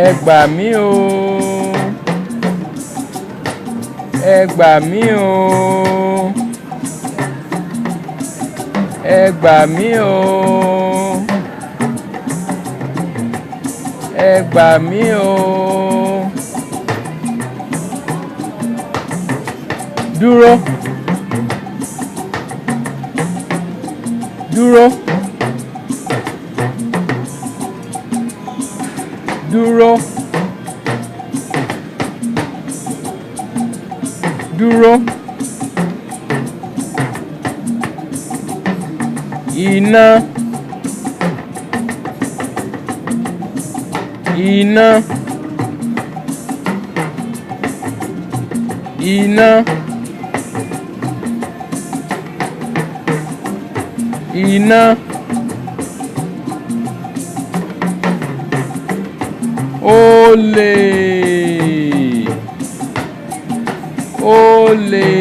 Ẹ gbà mí o. Ẹ gbà mí o. Ẹ gbà mí o. Ẹ gbà mí o. Dúró. Dúró. Dúró. Dúró. Iná. Iná. Iná. Iná. Olè. Olè.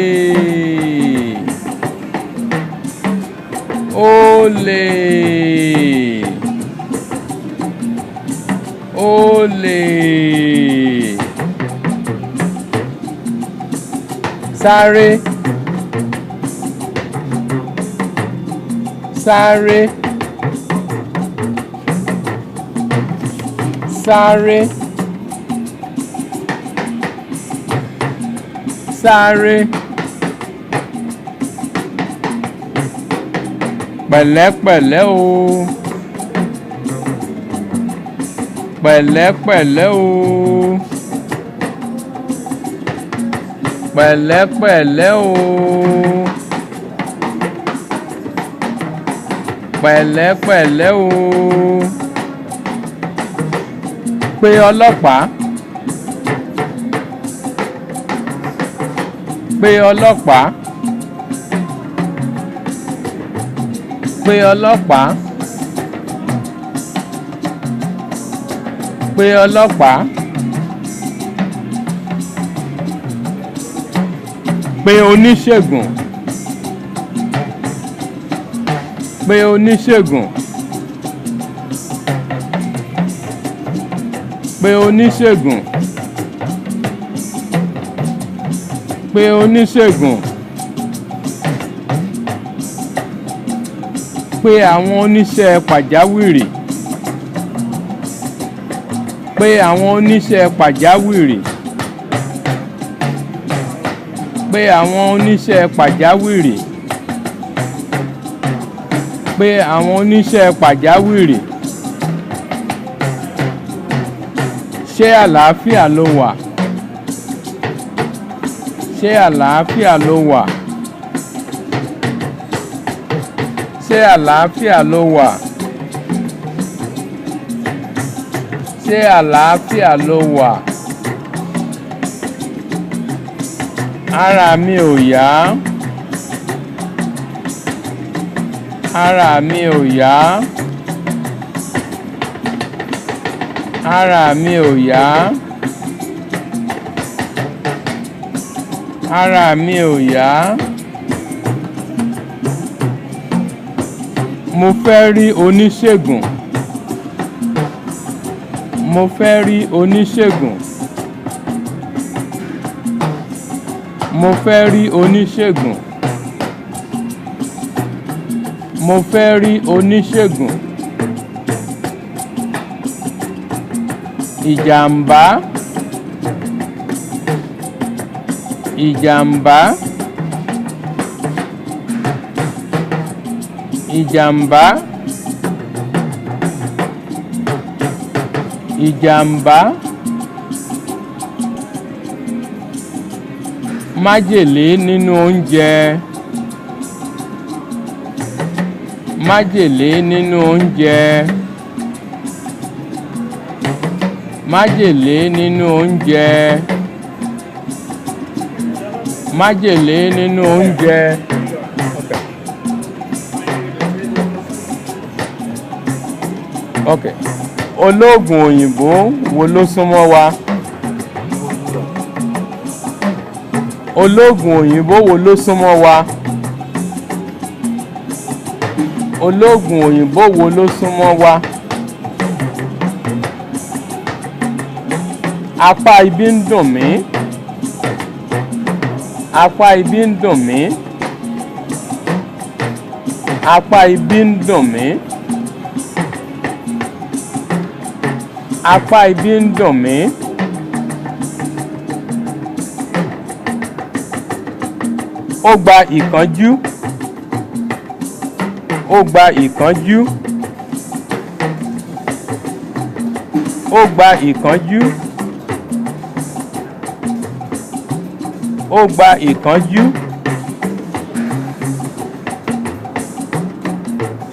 Olè. Olè. Sáré. Sáré. Sáré. Sáré. Pẹ̀lẹ́pẹ̀lẹ́ o. Pẹ̀lẹ́pẹ̀lẹ́ o. Pẹ̀lẹ́pẹ̀lẹ́ o. Pẹ̀lẹ́pẹ̀lẹ́ o. Pe ọlọ́pàá. Pe ọlọ́pàá. Pe ọlọ́pàá. Pe ọlọ́pàá. Pe oníṣègùn. Pe oníṣègùn. Pe oníṣègùn. Pe oníṣègùn. Pe àwọn oníṣẹ́ pàjáwìrì. Pe àwọn oníṣẹ́ pàjáwìrì. Pe àwọn oníṣẹ́ pàjáwìrì. Pe àwọn oníṣẹ́ pàjáwìrì. Ṣé àlàáfíà ló wà? Ṣé àlàáfíà ló wà? Ṣé àlàáfíà ló wà? Ṣé àlàáfíà ló wà? Ara mi ò yá. Ara mi ò yá. Ara mi ò yá. Ara mi ò yá. Mo fẹ́ rí oníṣègùn. Mo fẹ́ rí oníṣègùn. Mo fẹ́ rí oníṣègùn. Mo fẹ́ rí oníṣègùn. Ìjàmbá. Ìjàmbá. Ìjàmbá. Ìjàmbá. Májèlé nínú oúnjẹ. Májèlé nínú oúnjẹ. Májèlé nínú oúnjẹ. Májèlé nínú oúnjẹ. Okay. Olóògùn òyìnbó wo ló súnmọ́ wa? Olóògùn òyìnbó wo ló súnmọ́ wa? Olóògùn òyìnbó wo ló súnmọ́ wa? Apá ibi ń dùn mí. Apá ibi ń dùn mí. Apá ibi ń dùn mí. Apá ibi ń dùn mí. Ó gba ìkánjú. Ó gba ìkánjú. Ó gba ìkánjú. Ó gba ìkánjú.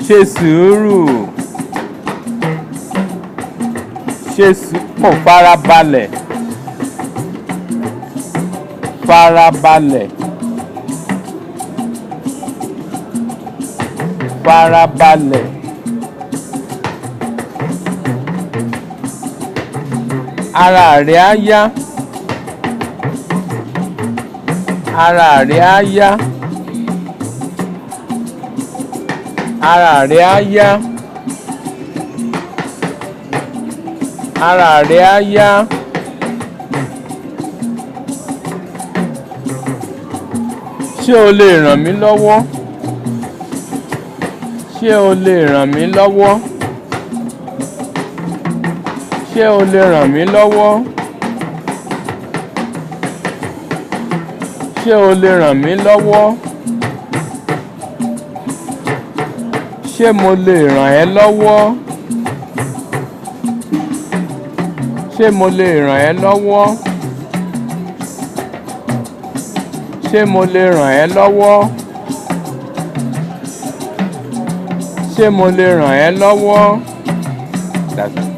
Ṣe sùúrù. Ṣe sùúrù. Farabalẹ̀. Farabalẹ̀. Farabalẹ̀. Ara rẹ̀ á yá. Ara rẹ̀ á yá. Ara rẹ̀ á yá. Ara rẹ̀ á yá. Ṣé o lè ràn mí lọ́wọ́? Ṣé o lè ràn mí lọ́wọ́? Ṣé o lè ràn mí lọ́wọ́? Ṣé o lè ràn mí lọ́wọ́? Ṣé mo lè ràn ẹ́ lọ́wọ́? Ṣé mo lè ràn ẹ́ lọ́wọ́? Ṣé mo lè ràn ẹ́ lọ́wọ́? Ṣé mo lè ràn ẹ́ lọ́wọ́? That's it.